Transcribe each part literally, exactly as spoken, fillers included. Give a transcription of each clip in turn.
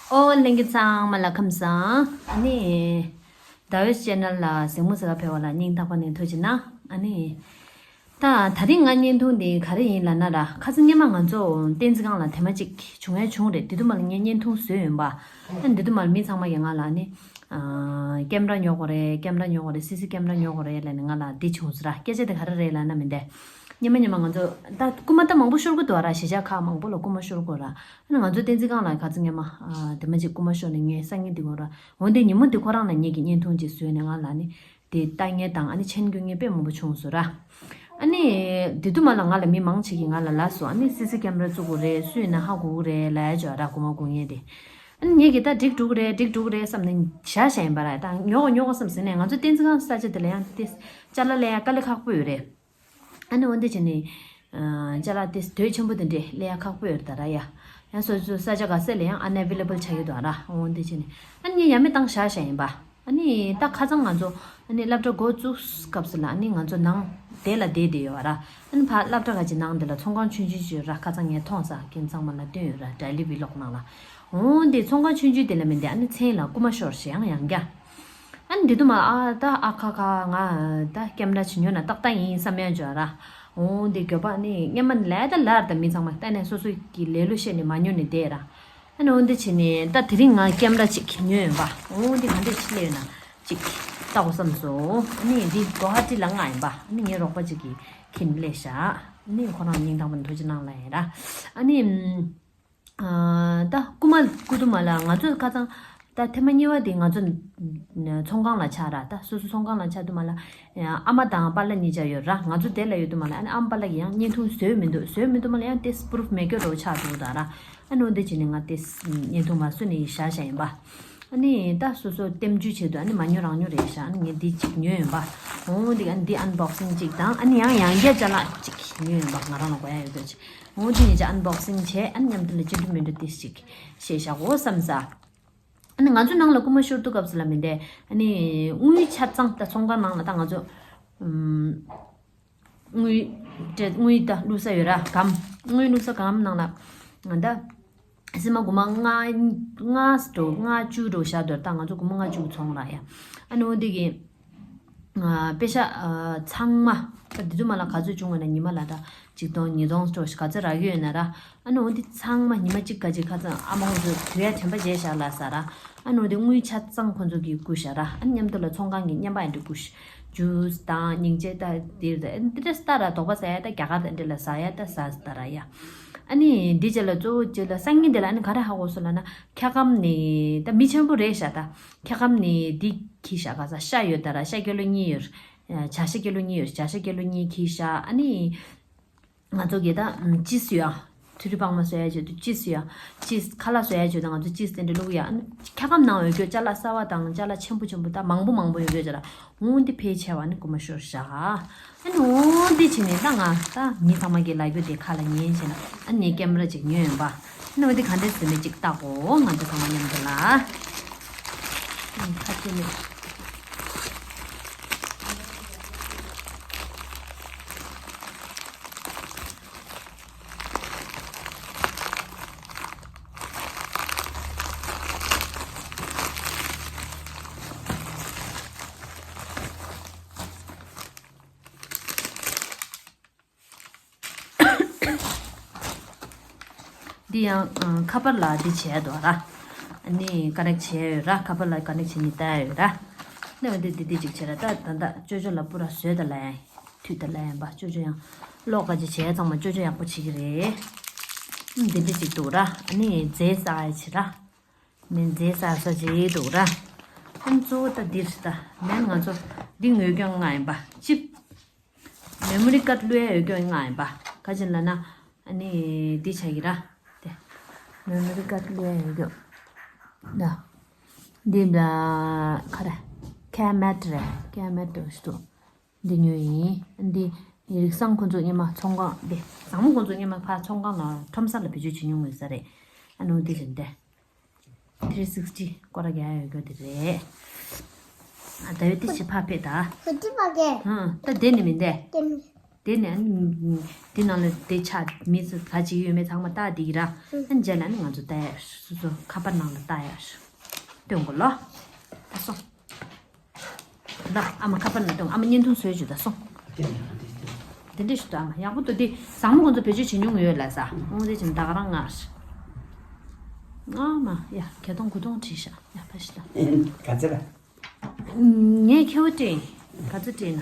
ཨོ་ལྷན་རྒྱས་ཚང་མ་ལ་ཁམས་བཟང་། ཨ་ནི་ཟླ་འོད་ཆེ་ནལ་ལ་གཟིགས་མོ་ཟེར་བ་ཕེབས་པ་ལ་སྙིང་ཐག་པ་ནས་ཐུགས་རྗེ་གནང་། ཨ་ནི་ད་ད་རིང་ང་བརྙན་ཐུང་འདི་ག་རེ་ཡིན་ལབ་ན་ར། ཁ་སང་སྔོན་མ་ང་ཚོ་བསྟན་འཛིན་སྒང་ལ་དེ་མ་གཅིག་བྱུང་ཡ་བྱུང་རེད། དེ་དུས་མ་ལ་ངས་བརྙན་ཐུང་བཟོས་ཡོད་པ། ཨ་ནི་དེ་དུས་མ་ལ་མི་ཚང་མ་གིས་ང་ལ་ཨ་ནི་ཀེམ་ར་ཉོ་དགོས་རེད། ཀེམ་ར་ཉོ་དགོས་རེད། སི་སི་ཀེམ་ར་ཉོ་དགོས་རེད་ལབ་ནས་ང་ལ་འདི་བྱུང་སོང་ར། སྐད་ཆ་དེ་ག་རེ་རེད་ལབ་ན་མི་འདས། སྔོན་མ་སྔོན་མ་ང་ཚོ་ད་རྐུ་མ་ད་མང་པོ་ཤོར་གི་འདུག་ར། གཞིས་ཆགས་ཁག་མང་པོ་ལ་རྐུ་མ་ཤོར་གི་ར། ཨ་ནི་ང་ཚོ་བསྟན་འཛིན་སྒང་ལ་ཁ་སང་སྔོན་མ་ཨ་དེ་མ་གཅིག་རྐུ་མ་ཤོར་ནས་ངས་སང་ཉིན་འདི་གོ་ར། འོན་ཏེ་ཉིན་མོ་འདི་ཁོ་རང་ལ་ངེད་ཀྱིས་བརྙན་ཐུང་ཅིག་བཟོས་ནས་ང་ལ་ནི་དེ་ལྟ་མཁན་དང་ཨ་ནི་མཆན་འགོད་མཁན་དཔེ་མང་པོ་བྱུང་སོང་ར། ཨ་ནི་དེ་དུས་མ་ལ་ང་ལ་མི་མང་ཆེ་གིས་ང་ལ་ལབ་སོང་། ཨ་ནི་སི་སི་ཀེམ་ར་བཙུགས་དགོས་རེད། སུ་ཡིན་ན་ཧ་གོ་གི་རེད་ལབ་ཡ་ཅིག་ཡོད་ར། རྐུ་མ་རྐུ་མཁན་དེ། ཨ་ནི་ངེད་ཀྱིས་ད་འགྲིག་འགྲོ་གི་རེད། འགྲིག་འགྲོ་གི་རེད་བསམ་ནས་བཞག་བཞག་ཡིན་པ་ར། ད་ཉོ་གོ་ཉོ་གོ་བསམ་ཟིན་ནས། ང་ཚོ་བསྟན་འཛིན་སྒང་ས་ཆ་དེ་ལ་ཡང་དེ་ཅ་ལག་ལེན་ཡ་དཀའ་ལས་ཁག་པོ་ཡོད་རེད། ཨ་ནི་འོན་ཏེ་བྱས་ནས་ཨ་ཅ་ལག་དེ་དོད་ཆེན་པོ་དེ་འདྲས་ལེན་ཡ་ཁག་པོ་ཡོད་རེད་ད་ར་ཡ། ཡང་སོ་སོའི་ས་ཆ་ག་ས་ལ་ཡང་ཨན་ཨེ་ཝེ་ལེ་བལ་ཆགས་ཡོད་དོ་ར། འོན་ཏེ་བྱས་ནས་ཨ་ནི་ངས་ཡ་མེད་བཏང་བཞག་བཞག་ཡིན་པ། ཨ་ནི་ད་ཁ་སང་ང་ཚོ་ཨ་ནི་སློབ་གྲྭ་འགོ་བཙུགས་སྐབས་སུ་ལ་ཨ་ནི་ང་ཚོ་ནང་དེ་ལ་བསྡད་བསྡད་ཡོད་ར། ཨ་ནི་ཕར་སློབ་གྲྭ་ག་ཅིག་ནང་དེ་ལ་ཚོང་ཁང་ཆུང་ཆུང་ཅིག་ཡོད་ར། ཁ་སང་ངས་མཐོང་ས་ཁྱེད་ཚང་མ་ལ་སྟོན་ཡོད་ར། ཌེ་ལི་བི་ལོག་ནང་ལ། འོན་ཏེ་ཚོང་ཁང་ཆུང་ཆུང་དེ་ལ་མི་འདི་ཨ་ནི་མཚན་ལ་རྐུ་མ་ཤོར་ཞེས་ཡང་ཡང་བརྒྱ། ཨ་ནི་འདི་དུ་མ་ཨ་ད་ཨ་ཁ་ཁ་ང་ད་ཀེམ་ར་ཅིག་ཉོས་ན་ཏག་ཏག་ཡིན་བསམ་ཡ་འཇོག་ར། འོ་འདི་འགྱོད་པ་ནི་སྔོན་མ་ནས་ལས་ད་ལར་ད་མི་ཚང་མ་ལྟ་ནས་སོ་སོ་གི་ལས་ལོ་ཤེས་ནས་མ་ཉོ་ནས་བསྡད་ར། ཨ་ནི་འོ་འདི་བྱས་ནས་ད་དེ་རིང་ང་ཀེམ་ར་ཅིག་ཉོས་ཡོད་པ། འོ་འདི་ག་འདྲས་ཅིག་སླེབས་ཡོད་ན་ཅིག་ལྟ་དགོས་བསམ་སོང་། ཨ་ནི་འདི་གོ་ཧ་ཏི་ལ་ང་ཡིན་པ། ཨ་ནི་ངའི་རོགས་པ་ཅིག་གིས་ཁྱེར་ནས་སླེབས་ཤག་ཨ་ནི་ཁོ་རང་སྙིང་ཐག་པ་ནས་ཐུགས་རྗེ་གནང་ལབ་ཡིན་ར། ཨ་ནི། ཨ་ད་རྐུ་མ་རྐུ་དུ་མ་ལ་ང་ཚོ་ཁ་སང་ད་ཐེངས་མ་གཉིས་པ་དེ་ང་ཚོ་ཚོང་ཁང་ལ་ཆགས་ར། ད་སོ་སོ་ཚོང་ཁང་ལ་ཆགས་དུ་མ་ལ་ཨ་མ་དང་པཱ་ལགས་གཉིས་ཆ་ཡོད་ར། ང་ཚོ་དེ་ལ་ཡོད་དུ་མ་ལ་ཨ་ནི་ཨ་མ་པཱ་ལགས་ཀྱིས་ཡང་བརྙན་ཐུང་བཟོས་མི་འདུག་བཟོས་མི་འདུག་མ་ལ་ཡང་དེ་པུ་རུབ་མེད་སྐྱོ་རོ་ཆགས་འདུག་ད་ར། ཨ་ནི་འོ་འདི་བྱས་ནས་ང་དེ་བརྙན་ཐུང་མ་བཟོས་ནས་བཞག་བཞག་ཡིན་པ། ཨ་ནི་ད་སོ་སོ་བསྟན་བཅོས་བྱེད་དུ་ཨ་ནི་མ་ཉོ་རང་ཉོ་རེད་ཤག་ཨ་ནི་ངས་འདི་གཅིག་ཉོས་ཡིན་པ། འོ་འདི་ཨ་ནི་འདི་ཨན་བོག་སིང་གཅིག་དང་ཨ་ནི་ཡང་ཡང་བསྐྱར་ཅ་ལག་གཅིག་ཉོས་ཡིན་པ། ང་རང་ལ་དགོས་ཡ་ཡོད་དོ་ཅིག་འོ་འདི་ཉིད་ཀྱི་ཨན་བོག་སིང་བྱས། ཨ་ནི་མཉམ་དུ་ལ་ཅི་འདྲ་མི་འདྲ་ཏིས་ཅིག་བཤད་བཞག་གོ་བསམ་ས། ཨ་ནི་ང་ཚོ་ནང་ལ་རྐུ་མ་ཤོར་དུས་སྐབས་སུ་ལ་མི་འདས། ཨ་ནི་དངུལ་ཆ་ཚང་ད་ཚོང་ཁང་ནང་ལ་ད་ང་ཚོ་ཨམ་དངུལ་དེ་དངུལ་ད་བླུགས་ས་ཡོད་ར། སྒམ། དངུལ་བླུགས་ས་སྒམ་ནང་ལ་ང་ད་སི་མ་དགུ་མ་ལྔ་ལྔ་འགྲོ་ལྔ་བཅུ་འགྲོ་བཞག་འདུག་ད་ང་ཚོ་དགུ་མ་ལྔ་བཅུ་ཚོང་ར་ཡ། ཨ་ནི་འོ་འདི་གི་ཨ་པེ་ཤ་ཨ་ཚང་མ་ད་འདི་ཚོ་མ་ལ་ག་ཚོད་བྱུང་བ་ན་ཉི་མ་ལ་ད་ཆིག་སྟོང་ཉིས་སྟོང་སྤྲོ་ཞིག་ག་ཚོད་རག་གི་ཡོད་ན་ར། ཨ་ནི་འོ་འདི་ཚང་མ་ཉི་མ་གཅིག་ག་ཅིག་ཁ་ཚང་ཨ་མ་ཁོང་ཚོས་དུས་ཡ་དྲན་པ་བརྗེད་བཞག་ལ་ས་ར། ཨ་ནི་འོ་འདི་དངུལ་ཆ་ཚང་ཁོང་ཚོ་གིས་བསྐུར་བཞག་ར། ཨ་ནི་མཉམ་དུ་ལ་ཚོང་ཁང་གི་བརྙན་པ་ཡང་འདི་བསྐུར་ཞིག་ཇུས་དང་སྙིང་རྗེ་ད་འདི་འདི་འདྲ་ས་ད་ར་དོག་པ་ཟ་ཡ་ད་རྒྱ་གར་དང་འདྲ་ལ་ཟ་ཡ་ད་ཟ་ས་ད་ར་ཡ། ཨ་ནི་འདི་རྗེས་ལ་གཙོ་བོ་རྗེས་ལ་སང་ཉིན་འདི་ལ་ཨ་ནི་ག་རེ་ཧ་གོ་སོང་ལབ་ན་འཁྱག་སྒམ་ནི་ད་མི་ཆེན་པོ་རེད་ཤག་ད་འཁྱག་སྒམ་ནི་འདི་ཁྱི་ཤག་ག་ས་ཤ་ཡོད་ད་ར། ཤ་ཀི་ལོ་གཉིས་ཡོད། བྱ་ཤ་ཀི་ལོ་གཉིས་ཡོད། བྱ་ཤ་ཀི་ལོ་གཉིས་ཁྱི་ཤག་ཨ་ནི། ང་ཚོ་གི་ད་ཅིས་ཡོད་ཨ། ཐུ་རི་པང་མ་བཟོ་ཡ་བྱེད་དུ་ཅིས་ཡོད་ཨ། ཅིས་ཁ་ལག་བཟོ་ཡ་བྱེད་དུ་ང་ཚོ་ཅིས་དེ་འདྲ་བླུག་ཡ། ཨ་ནི་འཁྱག་སྒམ་ནང་ཡོད་རྒྱུ་ཅ་ལག་གསར་བ་དང་ཅ་ལག་ཆེན་པོ་ཆེན་པོ་ད་མང་པོ་མང་པོ་ཡོད་རྒྱུ་ཅ་ལག་འོ་འདི་ཕལ་ཆེ་བ་ནི་རྐུ་མ་ཤོར་བཞག་ཨ་ནི་འོ་འདི་བྱས་ནས་ད་ང་ད་མི་ཚང་མ་གི་ལབ་རྒྱུ་དེ་ཁ་ལ་ཉན་བྱས་ན་ཨ་ནི་ངས་ཀེམ་ར་ཅིག་ཉོས་ཡོད་པ། ཨ་ནི་འོ་འདི་ག་འདྲས་བཟོས་མེད་ཅིག་བལྟ་གོ། ང་ཚོ་ཚང་མ་མཉམ་དུ་ལ། ཨ་ནི་ཁ་ཆེ་ནས། འདི་ཡང་ཨ་ཁ་པར་ལ་འདི་བྱས་འདུག་ར། ཨ་ནི་ཀ་ནེག་བྱས་ཡོད་ར། ཁ་པར་ལ་ཀ་ནེག་བྱས་ནས་བལྟ་ཡོད་ར། ཨ་ནི་འོ་འདི་འདི་འདི་ཅིག་བྱས་ར། ད་ད་ད་ཅོ་ཅོ་ལ་པུ་ར་བཟོས་ད་ལ་ཡང་། མཐུད་དེ་ལ་ཡིན་པ་ཅོ་ཅོ་ཡང་། གློག་ག་ཅི་བྱས་ཚང་མ་ཅོ་ཅོ་ཡག་པོ་བྱེད་ཀྱི་རེད། ཨ་འདི་འདྲ་ཅིག་འདུག་ར། ཨ་ནི་རྫས་ཟ་ཡ་བྱེད་ར། མི་རྫས་ཟ་ས་ཅིག་འདུག་ར། ཨ་གཙོ་བོ་ད་འདིར་ད་མེན་ང་ཚོ་འདི་ངོས་སྐྱོན་ང་ཡིན་པ་ཅིབ། མེ་མོ་རི་ཀར་བླུག་ཡ་འོས་སྐྱོན་ང་ཡིན་པ་ག་ཅི་ལ་ན། ཨ་ནི་འདི་བྱ་གི་ར། དེ་མེ་མོ་རི་ཀར་བླུག་ཡ་འོས་སྐྱོན་ད། འདི་ད་ག་རེ། ཀེ་མེད་རེད། ཀེ་མེད་འདུག་ཞུ་འདུག་འདི་ཉོས་ཡིན། འདི་རིག་བཟང་ཁོང་ཚོ་སྔོན་མ་ཚོང་ཁང་། འདི་བཟང་མོ་ཁོང་ཚོ་སྔོན་མ་ཕར་ཚོང་ཁང་ལ་ཁྲོམ་ས་ལ་བེད་སྤྱོད་བྱེད་མྱོང་ཡོད་ས་རེད། ཨ་ནུ་འདི་རེད་འདི། ཐི་རི་སིག་སི་ཊི་སྐོར་ར་རྒྱག་ཡ་ཡོད་རྒྱུ་འདི་རེད། ཨ་ད་ཡོད་འདི་ཕྱི་ཕ་ཕེ་ད། ཧུ་ཏི་པ་གེ། ཧུ་ད་དེ་ནི་མིན་ཏེ། དེ་ནི། དེ་ནས་ཨ་ནི་དེ་ནང་ལ་དེ་ཆ་མི་ཚོ་ག་ཅིག་ཡོད་མེད་ཚང་མ་བལྟ་དེ་གི་ར། ཨ་ནི་རྗེས་ལ་ཨ་ནི་ང་ཚོ་བལྟ་ཡ། སོ་སོ་ཁ་པར་ནང་ལ་བལྟ་ཡ། སྟོན་གོ་ལོ། ད་སོང་། ད་ཨ་མ་ཁ་པར་ནང་སྟོན། ཨ་མ་བརྙན་ཐུང་བཟོས་བྱུང་། ད་སོང་། དེ་འདྲ་ཞིག་ཏུ་ཨ་མ་ཡག་པོ་འདུག་དེ་བཟང་མོ་ཁོང་ཚོ་བེད་སྤྱོད་བྱེད་མྱོང་ཡོད་ལ་ས། འོ་དེ་བྱས་ད་ག་རང་ངར། ཨ་མ་ཡ་གད་སྟོང་དགུ་སྟོང་བྲིས་ཤག་ཡ་ཕ་ཤི་ད། ག་ཚོད་ལ། ངས་ཁེ་བོ་སྤྲད། ག་ཚོད་སྤྲད་ན།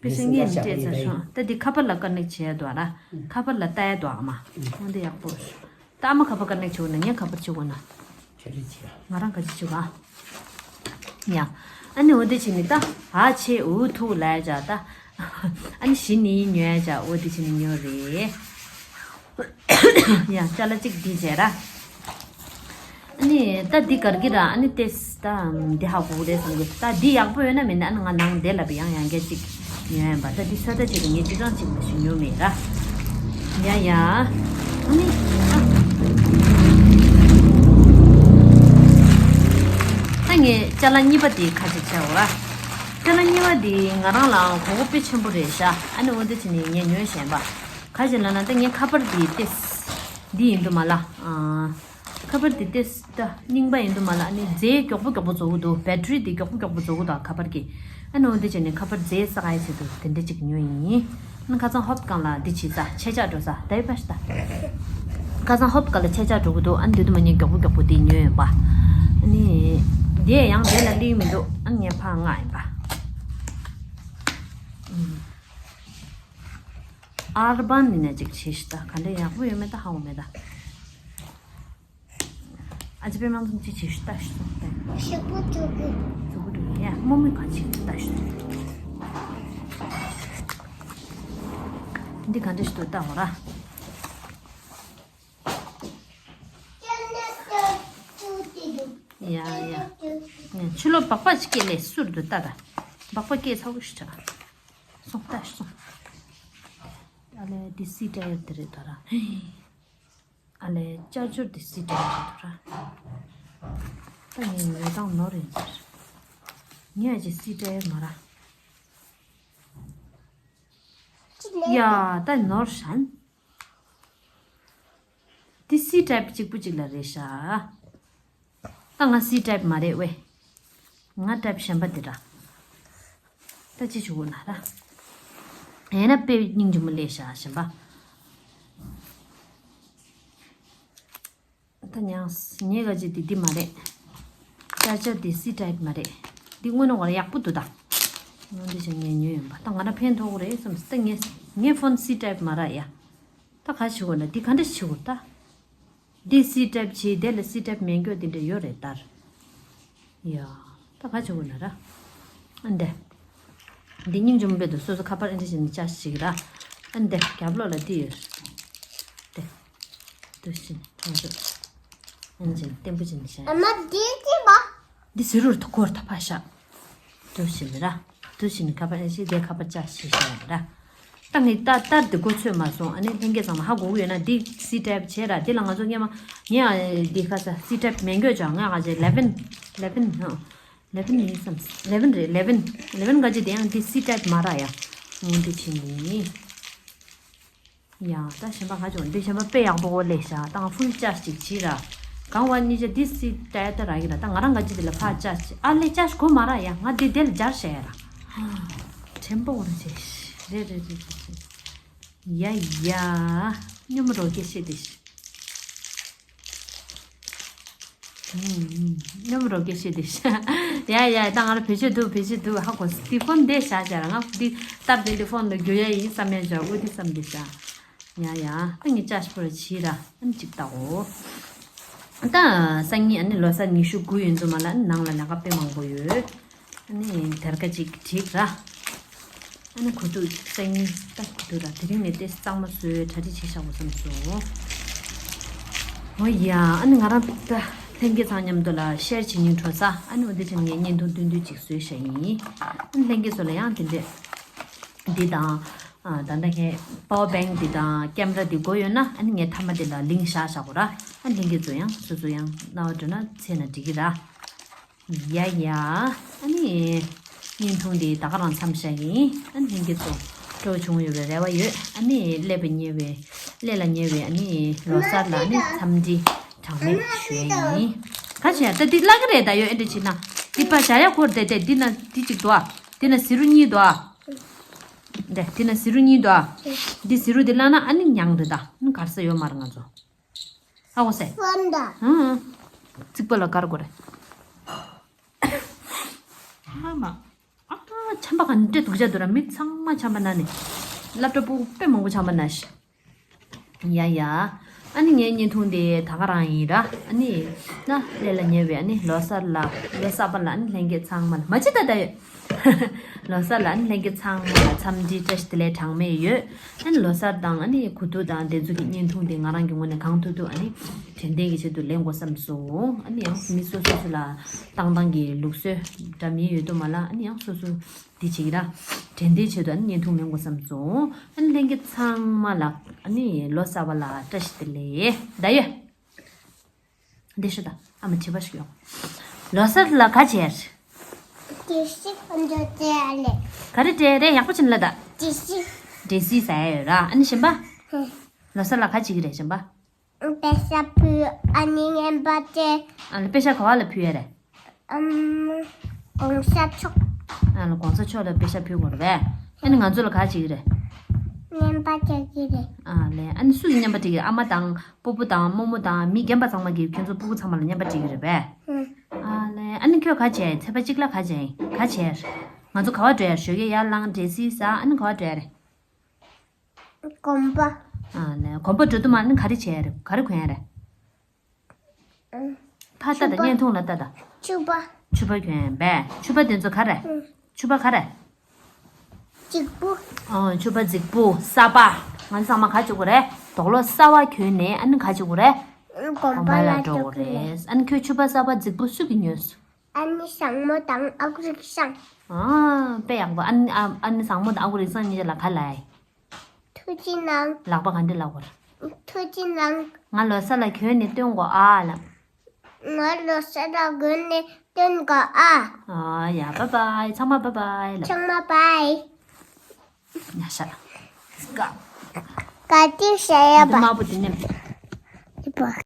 པེ་ཤ་ངས་མི་སྤྲད་ཚར་སོང་། ད་འདི་ཁ་པར་ལ་ཀ་ནེག་བྱས་འདུག་ར། ཁ་པར་ལ་ལྟ་ཡ་འདུག་ཨ་མ། འོ་འདི་ཡག་པོ་རེད། ད་ཨ་མ་ཁ་པར་ཀ་ནེག་བྱེད་དགོས་ན་ངས་ཁ་པར་བྱེད་དགོས་ན། ཁྱོད་རེད་ཅི་ལ། ང་རང་ག་ཅི་བྱེད་ག་ཡ། ཨ་ནི་འོ་འདི་བྱས་ནི་ད། ཨ་ཆེ་འུ་ཐུག་ལ་ཡ་ཅག་ད། ཨ་ནི་གཞི་ནི་ཉོ་ཡ་ཅག་འོ་འདི་བྱས་ནི་ཉོ་རེད། ཡ་ཅ་ལག་གཅིག་འདི་བྱས་ར། ཨ་ནི་ད་འདི་གར་གི་ར། ཨ་ནི་ཏེས་ད་འདི་ཧ་གོ་གི་རེད་བསམ་གི། ད་འདི་ཡག་པོ་ཡོད་ན་མིན་ན། ཨ་ནི་ང་ནང་དེ་ལ་བི་ཡང་ཡང་སྐད་ཅིག་ཉོ་ཡ་ཡིན་པ། ད་འདི་ས་ད་ཆེད་དུ་ངས་ཅི་གང་ཅིག་མ་ཞིག་ཉོ་མེད་ར། ཡ་ཡ། ཨ་ནི་ཨ། ད་ངས་ཅ་ལག་གཉིས་པ་དེ་ཁ་ཅིག་བྱའོ་ར། ཅ་ལག་གཉིས་པ་དེ་ང་རང་ལའང་གོ་གོ་དཔེ་ཆེན་པོ་རེད་ཤག་ཨ་ནི་འོ་འདི་བྱས་ནས་ངས་ཉོས་བཞིན་པ། ག་ཅི་ལབ་ན་ད་ངའི་ཁ་པར་འདི་ཏེས། འདི་ཡིན་དུ་མ་ལ། ཨ། ཁ་པར་འདི་ཏེས་ད་རྙིང་པ་ཡིན་དུ་མ་ལ། ཨ་ནི་རྫས་མགྱོགས་པོ་མགྱོགས་པོ་རྫོགས་ཀྱི་འདུག་བེ་ཊི་རི་འདི་མགྱོགས་པོ་མགྱོགས་པོ་རྫོགས་ཀྱི་འདུག་ཁ་པར་གྱི། ཨ་ནི་འོ་འདི་བྱས་ནས་ཁ་པར་རྫས་བསགས་ཡ་ཆེད་དུ་དེ་འདྲ་ཅིག་ཉོས་ཡིན། ཨ་ནི་ཁ་སང་ཧོབ་སྒང་ལ་འདི་བྱས་ཙང་ཆད་ཆག་འགྲོ་ས་ད་ཡི་པ་ཤི་ད། ཁ་སང་ཧོབ་སྒང་ལ་ཆད་ཆག་འགྲོ་གི་འདུག་ཨ་ནི་འདི་དུ་མ་ངས་མགྱོགས་པོ་མགྱོགས་པོ་འདི་ཉོས་ཡིན་པ། ཨ་ནི་འདི་ཡང་དེ་ལ་སླེབས་མི་འདུག་ཨ་ནི་ངས་ཕར་མངགས་ཡིན་པ། ཨུམ། ཨར་བན་ནི་ན་ཅིག་བྱས་ཤི་ད། ག་འདྲ་ཡག་པོ་ཡོད་མེད་ད་ཧ་གོ་མེད་ད། ཨ་ཅེ་པད་མ་ཚོ་ཅིག་བྱས་ཤི་ད་ཤི་སོང་ད། ཞིག་པོ་བཙོ་གི། བཙོ་གི་འདུག་ཡ། རྨོ་མོས་ག་ཅིག་ད་ཤི་སོང་། འདི་ག་འདྲ་ཞིག་འདུག་ལྟ་འོ་ར། ཡ་ཡ། ཕྱི་ལོགས་སྦག་སྦག་ཅིག་སྐྱེས་ལས་སུར་འདུག་ལྟ་ད། སྦག་སྦག་སྐྱེས་ཚ་པོ་ཞིག་ཆགས། སོང་ལྟ་སོང་། ཨ་ལས་འདི་སི་ཊ་ཡར་དེ་རེད་ད་ར། ཨ་ལས་ཅར་ཇར་འདི་སི་ཊ་ཡར་རེད་ད་ར། ད་ངས་ཉོས་སྟངས་ནོར་ཡིན་ཟེར། ངས་ཨ་ཅེ་སི་ཊ་ཡར་མ་ར། ཡ་ད་ནོར་ཤན། འདི་སི་ཊའིབ་གཅིག་པུ་གཅིག་ལ་རེད་ཤག་ད་ང་སི་ཊའིབ་མ་རེད་ཝེ། ང་ཊའིབ་གཞན་པ་འདི་ར། ད་ཅི་བྱུང་ན་ར། ཡིན་ན་དཔེ་སྙིང་རྗེ་མོ་ལས་ཤག་གཞན་པ། ད་ཉང་ངས་ག་ཅི་འདི་འདི་མ་རེད། ཅར་ཇར་འདི་སི་ཊའིབ་མ་རེད། འདི་དངོས་གནས་ཡག་པོ་འདུག་ད། ང་འདི་བྱས་ངས་ཉོས་ཡིན་པ། ད་ང་ར་ཕན་ཐོགས་རེད་བསམ་སི། ད་ངས་ངའི་ཕོན་སི་ཊའིབ་མ་ར་ཡ། ད་ག་བྱེད་དགོས་ན་འདི་ག་འདྲ་བྱེད་དགོས་ད། འདི་སི་ཊའིབ་བྱེད་དེ་ལ་སི་ཊའིབ་མེད་མཁན་དེ་འདྲ་ཡོད་རེད་ད། ཡ། ད་ག་བྱེད་དགོས་ན་ར། ཨ་འདི། འདི་སྙིང་རྗེ་མོ་དཔེ་འདུག་སོ་སོ་ཁ་པར་ཨེ་འདྲ་བྱས་ནས་བཅའ་ཞིག་ར། ཨ་འདི་རྒྱབ་ལོགས་ལ་འདི་ཡོད། འདི། འདུ་བྱས་ནས་ང་ཚོ། ཨ་འདྲ་བྱས་ནས་བརྟན་པོ་བྱས་ནས་བཞག་ཨ་མ་འདི་ཅི་བ། འདི་ཟེར་རུར་ཐོ་འཁོར་ཐ་ཕ་ཤ། འདུ་བྱས་ནས་ར། འདུ་བྱས་ནས་ཁ་པར་ཨེ་ཤི་དེ་ཁ་པར་བཅའ་ཞིག་བཞག་ར། ད་ངས་ལྟ་ལྟར་དེ་གོ་ཚོད་མ་སོང་། ཨ་ནི་ལྷན་རྒྱས་ཚང་མ་ཧ་གོ་གི་ཡོད་ན་འདི་སི་ཊའིབ་བྱས་ར། འདི་ལ་ང་ཚོ་སྔས་མ་ངས་ཨ་འདི་ཁ་ས་སི་ཊའིབ་མེད་མཁན་ཅང་ང་ང་ཅེ་ལེ་ཝན་ལེ་ཝན་ཧ་ལེ་ཝན་ཡིན་བསམ། ལེ་ཝན་རེད་ལེ་ཝན། ལེ་ཝན་ག་ཅི་དེ་ཡང་འདི་སི་ཊའིབ་མ་ར་ཡ། འོ་འདི་ཕྱིན་ནི། ཡ་ད་གཞན་པ་ག་ཅོ་འདི་གཞན་པ་དཔེ་ཡག་པོ་གོ་ལེ་ཤ། ད་ང་ཕུལ་ཅ་ཅིག་བྱིས་ར། གང་བ་གཉིས་ཆ་འདི་སི་ཊའིབ་ད་ར་གི་ར། ད་ང་རང་ག་ཅི་དེ་ལ་ཕ་ཅ་ཅིག་ཨ་ལེ་ཅ་ཞིག་གོ་མ་ར་ཡ། ང་འདི་དེ་ལ་སྦྱར་བྱས་ཡ་ར། ཕྲན་པོ་འོ་ར་ཅེ་རེད་རེད་རེད་རེད། ཡ་ཡ། སྙོམས་རོགས་སྐད་ཤེས་དེ་ཤི། སྙོམས་རོགས་སྐད་ཤེས་དེ་ཤི། ཡ་ཡ་ད་ང་ལ་བེད་སྤྱོད་འདུག་བེད་སྤྱོད་འདུག་ཧ་གོ་སི་ཕོན་དེ་བཞག་བྱ་ར། ང་འདི་སྟབས་བདེ་འདི་ཕོན་ལ་རྒྱུ་ཡ་ཡིན་བསམ་ཡ་བྱ་འུ་དེ་བསམ་དེ་བྱ། ཡ་ཡ་ད་ངས་ཅ་ཤི་པོ་ར་བྱིས་ར། ཨ་ནི་གཅིག་ལྟའོ། ད་སང་ཉིན་ཨ་ནི་ལོ་གསར་ཉི་ཤུ་དགུ་ཡིན་ཙམ་མ་ལ་ཨ་ནི་ནང་ལ་ལས་ཀ་དཔེ་མང་པོ་ཡོད། ཨ་ནི་དེར་ཀ་ཅིག་བྲིས་ར། ཨ་ནི་གོ་ཐུག་སང་ཉིན་ད་གོ་ཐུག་ར། དེ་རིང་ནས་ཏེ་གཙང་མ་བཟོས་གྲ་སྒྲིག་བྱས་བཞག་དགོས་བསམ་སོང་། འོ་ཡ་ཨ་ནི་ང་རང་ད་ལྷན་རྒྱས་ཚང་མཉམ་དུ་ལ་ཤེར་བྱེད་སྙིང་བྲོ་ས། ཨ་ནི་འོ་དེ་ཕྱིན་ངས་བརྙན་ཐུང་བསྟུན་བསྟུན་ཅིག་བཟོས་བཞག་ཡིན། ཨ་ནི་ལྷན་རྒྱས་ཚོ་ལ་ཡང་དེ་འདྲས་འདི་དང་། ཨ་ད་ལྟ་ཁའི་པ་ཝར་བེང་འདི་དང་ཀེམ་ར་འདི་དགོས་ཡོད་ན་ཨ་ནི་ངས་མཐའ་མ་འདི་ལ་ལིང་ཀི་བཞག་བཞག་གོ་ར། ཨ་ལིང་ཀི་ཚོ་ཡང་སོ་སོ་ཡང་རྣ་བ་འགྲོ་ན་འཚོལ་ན་འགྲིག་གི་ར། ཡ་ཡ། ཨ་ནི་ བརྙན་ཐུང་འདི་ད་ག་རང་མཚམས་བཞག་ཡིན། ཨ་ནི་ལྷན་རྒྱས་ཚོ་སྤྲོ་བྱུང་ཡོད་པའི་རེ་བ་ཡོད། ཨ་ནི་སླེབས་པ་ཉེ་བའི་སླེབས་ལ་ཉེ་བའི་ཨ་ནི་ལོ་གསར་ལ་ཨ་ནི་འཚམས་འདྲི་གྲངས་མེད་ཞུ་ཡ་ཡིན། ག་བྱས་ད་འདི་བརླག་གི་རེད། ད་ཡོད་ཨེ་འདྲ་བྱེད་ན་འདི་པ་བཞག་ཡ་འཁོར་བསྡད་བསྡད། འདི་ན་འདི་གཅིག་འདུག་ཨ། འདི་ན་ཟི་རུ་གཉིས་འདུག་ཨ། འདི་འདི་ན་ཟི་རུ་གཉིས་འདུག་ཨ། འདི་ཟི་རུ་འདི་བརླག་ན་ཨ་ནི་མྱང་རེད། ད་ཨ་ནི་གར་ས་ཡོད་མ་རེད་ང་ཚོ། ཧ་གོ་སོང་། ཧ་གོ་སོང་། ཧ་གོ་སོང་། རྩིག་པ་ལ་དཀར་དགོས་རེད། ཨ་མ། ཨ་ཆམ་པ་ག་འདྲ་སྡུག་ཅག་འདུག་ར། མི་ཚང་མ་ཆམ་པ་ན་ནི། སློབ་གྲྭ་ཕྲུ་གུ་དཔེ་མང་པོ་ཆམ་པ་ན་ཤི། ཡ་ཡ། ཨ་ནི་ངའི་བརྙན་ཐུང་དེ་ད་ག་རང་ཡིན་ར། ཨ་ནི་ན་སླེབས་ལ་ཉེ་བའི་ཨ་ནི་ལོ་གསར་ལ་ལོ་གསར་པ་ལ་ཨ་ནི་ལྷན་རྒྱས་ཚང་མ་ལ་མ་ཅི་ད་ད་ཡོད། ལོ་གསར་ལ་ཨ་ནི་ལྷན་རྒྱས་ཚང་མ་ལ་འཚམས་འདྲི་བཀྲ་ཤིས་བདེ་ལེགས་གྲངས་མེད་ཡོད། ཨ་ནི་ལོ་གསར་དང་ཨ་ནི་གོ་ཐོས་དང་དེ་ཚོ་གི་བརྙན་ཐུང་དེ་ང་རང་གི་ངོས་ནས་གང་ཐུབ་ཐུབ་ཨ་ནི་དྲན་རྟེན་གྱི་ཆེད་དུ་ལེན་དགོས་བསམ་སོང་། ཨ་ནི་ཡང་མི་སོ་སོ་སོ་ལ་བཏང་སྟངས་ཀྱི་ལུགས་སྲོལ་འདྲ་མིན་ཡོད་དུ་མ་ལ། ཨ་ནི་ཡང་སོ་སོ་དེ་བྱེད་ཀྱི་ར། དྲན་རྟེན་ཆེད་དུ་ཨ་ནི་བརྙན་ཐུང་ལེན་དགོས་བསམ་སོང་། ཨ་ནི་ལྷན་རྒྱས་ཚང་མ་ལ་ཨ་ནི་ལོ་གསར་པ་ལ་བཀྲ་ཤིས་བདེ་ལེགས། ད་ཡོད། འདི་ཤོད་ད། ཨ་མ་དྲི་བ་ཞིག་ཡོང་། ལོ་གསར་ལ་ག་བྱེད། དྲི་ཞིག་འདོད་དེ་ཨ་ལེ། ག་རེ་སྤྲད་རེད། ཡག་པོ་བྱིན་ལ་ད། དྲི་ཞིག་འདྲེ་སིལ་ཟ་ཡ་ཡོད་ར། ཨ་ནི་གཞན་པ། ཧུམ། ལོ་གསར་ལ་ག་བྱེད་ཀྱི་རེད་གཞན་པ། པེ་ཤ་ཕུལ། ཨ་ནི་རྔན་པ་སྤྲད། ཨ་ལེ་པེ་ཤ་ག་བ་ལ་ཕུལ་ཡ་རེད། ཨམ། གོང་ས་མཆོག་ཨ་ལེ་གོང་ས་མཆོག་ལ་པེ་ཤ་ཕུལ་དགོས་རེད་པས། ཨ་ནི་ང་ཚོ་ལ་ག་བྱེད་ཀྱི་རེད། རྔན་པ་སྤྲད་ཀྱི་རེད། ཨ་ལེ་ཨ་ནི་སུ་ཡིས་རྔན་པ་སྤྲད་ཀྱི་རེད། ཨ་མ་དང་། སྤོ་བོ་དང་རྨོ་མོ་དང་མི་རྒན་པ་ཚང་མ་གིས་ཁྱོད་ཚོ་སྤུ་གུ་ཚང་མ་ལ་རྔན་པ་སྤྲད་ཀྱི་རེད་པས། ཧུམ། ཨ་ལེ་ཨ་ནི་ཁྱོད་ག་བྱས། ཚེས་པ་གཅིག་ལ་ག་བྱས། ག་བྱས། ང་ཚོ་ག་བ་འགྲོ་ཡ། ཞོགས་ཀས་ཡར་ལངས་འདྲེ་སིལ་ཟ། ཨ་ནི་ག་བ་འགྲོ་ཡ་རེད། དགོན་པ། ཨ་ལེ་དགོན་པ་འགྲོ་དུས་མ་ཨ་ནི་ག་རེ་བྱས་ཡ་རེད། ག་རེ་གོན་ཡ་རེད། ཨ། ཕར་ལྟ་ད། ཕྱུ་པ། བརྙན་ཐུང་ལ་ལྟ་ད། ཕྱུ་པ། ཕྱུ་པ་གྱོན་པས། ཕྱུ་པ་དེ་ཚོ་ག་རེ། ཨུ། ཕྱུ་པ་ག་རེ། རྫིག་པོ། ཨོ་ཕྱུ་པ་རྫིག་པོ་གསར་པ། ང་ཚང་མ་ག་བྱེད་དགོས་རེད། དོག་ལོ་གསར་པ་གྱོན་ནས་ཨ་ནི་ག་བྱེད་དགོས་རེད། དགོན་པ་ལ་འགྲོ་དགོས་རེད། ཨ་ནི་ཁྱོད་ཕྱུ་པ་གསར་པ་རྫིག་པོ་སུ་གིས་ཉོས། ཨ་ནི་བཟང་མོ་དང་ཨ་ཁུ་རིག་བཟང་། ཨ་དཔེ་ཡག་པོ། ཨ་ནི་ཨ་ཨ་ནི་བཟང་མོ་དང་ཨ་ཁུ་རིག་བཟང་གཉིས་ཆ་ལ་ག་ལབ་ཡ། ཐུགས་རྗེ་གནང་། ལག་པ་ག་འདྲ་ལབ་དགོས་རེད། ཐུགས་རྗེ་གནང་། ང་ལོ་གསར་ལ་གྱོན་ནས་སྟོན་དགོས་ཨ་ལབ། ང་ལོ་གསར་ལ་གྱོན་ནས་སྟོན་དགོས་ཨ། ཨ་ཡ་བཱའི་བཱའི། ཚང་མ་བཱའི་བཱའི་ལབ། ཚང་མ་བཱའི། ཉ་ཤ། ཀ། ག་དུས་ཤ་ཡ་བ། དམར་པོ་དེ་ནས།